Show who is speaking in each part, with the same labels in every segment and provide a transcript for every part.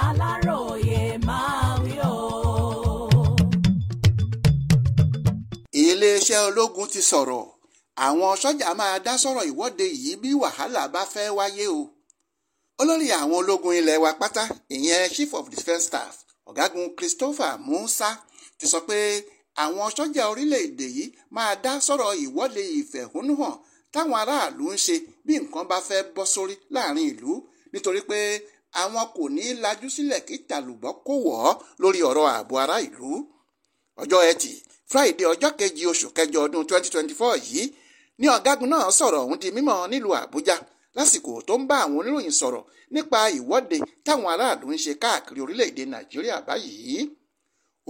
Speaker 1: Aláròye máa wí o.
Speaker 2: Iléeṣẹ́ ológun ti sọ̀rọ̀, àwọn sọ́jà máa dá sọ̀rọ̀ ìwọ́de yìí bí wàhálà bá fẹ́ wáyé o. Olórí àwọn ológun ilẹ̀ wa pátá, ìyẹn Chief of Defence Staff, Ọ̀gágun Christopher Musa, ti sọ pé àwọn sọ́jà orílẹ̀-èdè yìí máa dá sọ̀rọ̀ ìwọ́de ìfẹ̀hónúhàn táwọn aráàlú ń ṣe bí nǹkan bá fẹ́ bọ́ sórí láàrin ìlú, nítorí pé àwọn kò ní í lajú sílẹ̀ kí tàlùbọ́ kó wọ̀ ọ́ lórí ọ̀rọ̀ ààbò ará ìlú. Ọjọ́ Ẹtì Friday, ọjọ́ kejì oṣù kẹjọ ọdún 2024 yìí ní ọ̀gágun náà sọ̀rọ̀ ọ̀hún di mímọ̀ nílùú Àbújá lásìkò tó ń bá àwọn oníròyìn sọ̀rọ̀ nípa ìwọ́de táwọn aráàlú ń ṣe káàkiri orílẹ̀-èdè Nàìjíríà báyìí.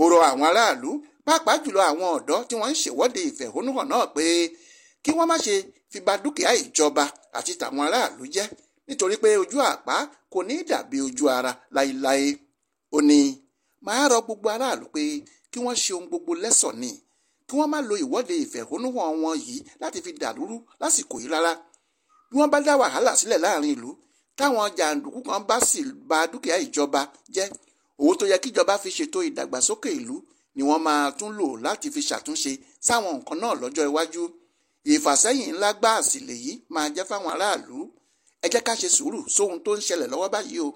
Speaker 2: Ó rọ àwọn aráàlú, pàápàá jùlọ àwọn ọ̀dọ́ tí wọ́n ń ṣèwọ́de ìfẹ̀hónúhàn náà, pé kí wọ́n má ṣe fi ba dúkìá ìjọba àti tàwọn aráàlú jẹ́, nítorí pé ojú àpá kò ní dàbí ojú ara láéláé. Ó ní, máa rọ gbogbo aráàlú pé kí wọ́n ṣe ohun gbogbo lẹ́sọ̀ ni, kí wọ́n má lo ìwọ́de ìfẹ̀hónúhàn wọn yìí láti fi dàlúrú lásìkò yìí rárá. Bí wọ́n bá dá wàhálà sílẹ̀ láàrin ìlú, táwọn jàǹdùkú kan bá sì ba dúkìá ìjọba jẹ́, owó tó yẹ kíjọba fi ṣètò ìdàgbàsókè ìlú ni wọ́n máa tún lò láti fi ṣàtúnṣe sáwọn nǹkan náà lọ́jọ́ iwájú. Ìfàsẹ́yìn ńlá gbáà sì lèyí máa jẹ́ fáwọn aráàlú. Ẹ jẹ́ ká ṣe sùúrù sóhun tó ń ṣẹlẹ̀ lọ́wọ́ báyìí o.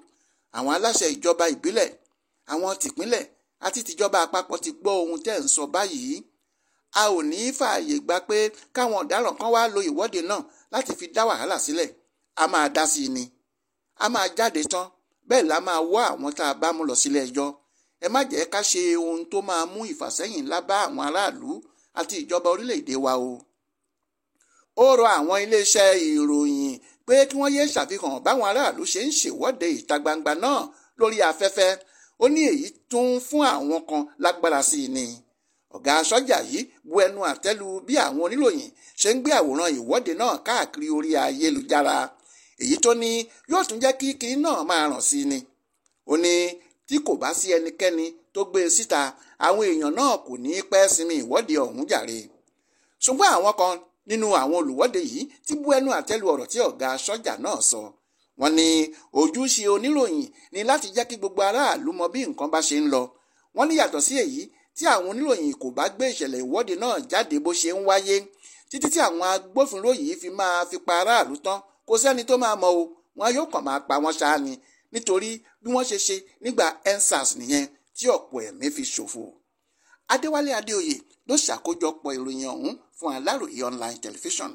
Speaker 2: Àwọn aláṣẹ ìjọba ìbílẹ̀, àwọn tìpínlẹ̀ àti tìjọba àpapọ̀ ti gbọ́ ohun tẹ́ ń sọ báyìí. A ò ní í fààyè gba pé káwọn ọ̀daràn kan wá lo ìwọ́de náà láti fi dá wàhálà sílẹ̀. A máa dá sí i ni. A máa jáde tán, bẹ́ẹ̀ la máa wọ́ àwọn tá a bá mú lọ sílé ẹjọ́. Ẹ má jẹ́ ká ṣe ohun tó máa mú ìfàsẹ́yìn ńlá bá àwọn aráàlú àti ìjọba orílẹ̀-èdè wa o. Ó rọ àwọn iléeṣẹ́ ìròyìn pé kí wọ́n yéé ṣàfihàn báwọn aráàlú ṣe ń ṣèwọ́de ìta gbangba náà lórí afẹ́fẹ́. Ó ní èyí tún fún àwọn kan lágbára sí i ni. Ọ̀gá sọ́jà yìí bu ẹnu àtẹ́lu bí àwọn oníròyìn ṣe ń gbé àwòrán ìwọ́de náà káàkiri orí ayélujára, èyí tó ní yóò tún jẹ́ kí kinní náà máa ràn sí i ni. Ó ní tí kò bá sí ẹnikẹ́ni tó gbé e síta, àwọn èèyàn náà kò ní pẹ́ sinmi ìwọ́de ọ̀hún jàre. Ṣùgbọ́n àwọn kan nínú àwọn olùwọ́de yìí ti bu ẹnu àtẹ́lu ọ̀rọ̀ tí ọ̀gá sọ́jà náà sọ. Wọ́n ní ojúṣe oníròyìn ni láti jẹ́ kí gbogbo aráàlú mọ bí nǹkan bá ṣe ń lọ. Wọ́n ní yàtọ̀ sí èyí, tí àwọn oníròyìn kò bá gbé ìṣẹ̀lẹ̀ ìwọ́de náà jáde bó ṣe ń wáyé títí tí àwọn agbófinró yìí fi máa fi pa aráàlú tán, kò sẹ́ni tó máa mọ̀ o. Wọn yóò kàn máa pa wọ́n ṣáá ni, nítorí bí wọ́n ṣe ṣe nígbà EndSARS nìyẹn tí ọ̀pọ̀ ẹ̀mí fi ṣòfò. Adéwálé Adéoyè ló ṣàkójọpọ̀ ìròyìn ọ̀hún fún Aláròyé Online Television.